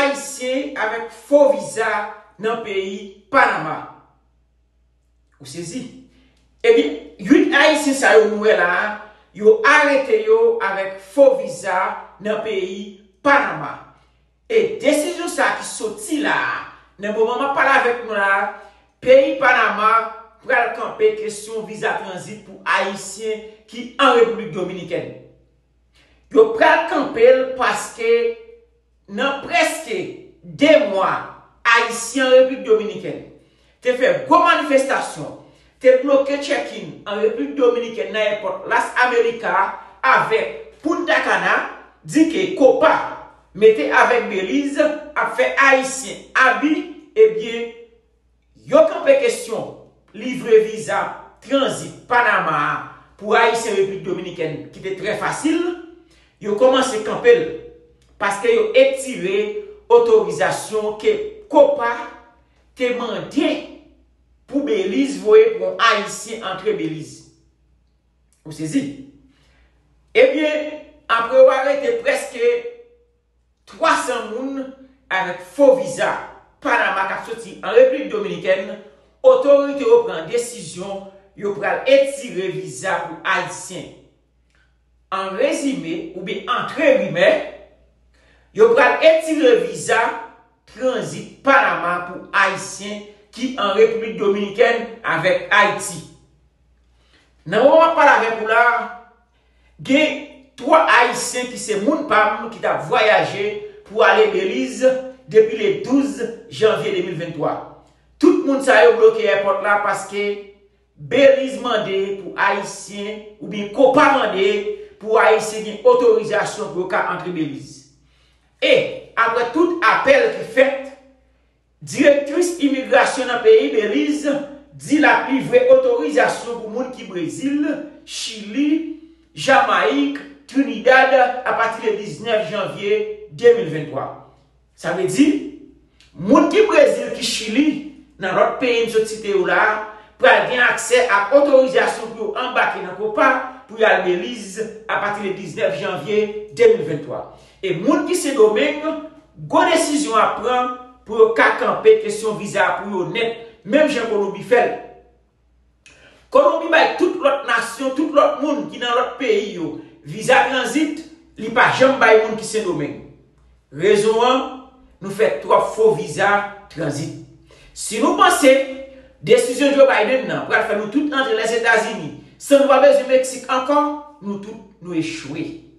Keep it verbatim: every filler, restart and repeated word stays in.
Ayisyen avèk fo viza nan peyi Panama. Ou sezi? Ebyen, uit Ayisyen sa yo nou wè la a, yo arete yo avèk fo viza nan peyi Panama. E desizyon sa a ki soti la a, nan moman m ap pale avèk nou la a, peyi Panama pral kanpe kesyon viza tranzit pou Ayisyen ki an Repiblik Dominikèn. Yo pral kanpe l paske nan prèske de mwa, Ayisyen an Repiblik Dominikèn te fè gwo manifestasyon, te bloke check-in an Repiblik Dominikèn nan èpòt Las Américas avèk Punta Cana, di ke Copa mete avèk Belize ap fè Ayisyen abi, ebyen, yo kanpe kesyon livre viza tranzit Panama a pou Ayisyen Repiblik Dominikèn ki te trè fasil, yo kòmanse kanpe l paske yo etire otorizasyon ke Copa te mande pou Belize voye pou yon Ayisyen antre Belize. Ou sezi? Ebyen, apre yo arete prèske twa san moun avèk fo viza Panama k ap soti an Repiblik Dominikèn, otorite yo pran desizyon yo pral etire viza pou Ayisyen. An rezime, oubyen antre gimè, yo pral etire viza tranzit Panama pou Ayisyen ki an Repiblik Dominikèn avèk Ayiti. Nan moman m ap pale avèk ou la, gen twa Ayisyen ki se moun pa m ki t ap vwayaje pou ale Belize depi le douz janvye de mil venntwa. Tout moun sa yo bloke èpòt la paske Belize mande pou Ayisyen, oubyen Copa mande pou Ayisyen gen otorizasyon pou yo ka antre Belize. E, apre tout apèl ki fèt, direktris imigrasyon nan peyi Belize di l ap livre otorizasyon pou moun ki Brezil, Chili, Jamayik, Trinidad apati de diznèf janvye de mil venntwa. Sa vle di, moun ki Brezil, ki Chili, nan lòt peyi m sot site yo la a, pral gen aksè ak otorizasyon pou yo anbake nan Copa pou y al Belize apati de diznèf janvye de mil venntwa. E moun ki Sendomeng, gwo desizyon ap pran pou yo ka kanpe kesyon viza a pou yo nèt, menm jan Kolonbi fè l. Kolonbi bay tout lòt nasyon, tout lòt moun ki nan lòt peyi yo, viza tranzit, li pa janm bay moun ki Sendomeng. Rezon an, nou fè twòp fo viza tranzit. Si nou panse desizyon Joe Biden nan pral fè nou tout antre Lèzetazini san nou pa bezwen Meksik ankò, nou tout nou echwe.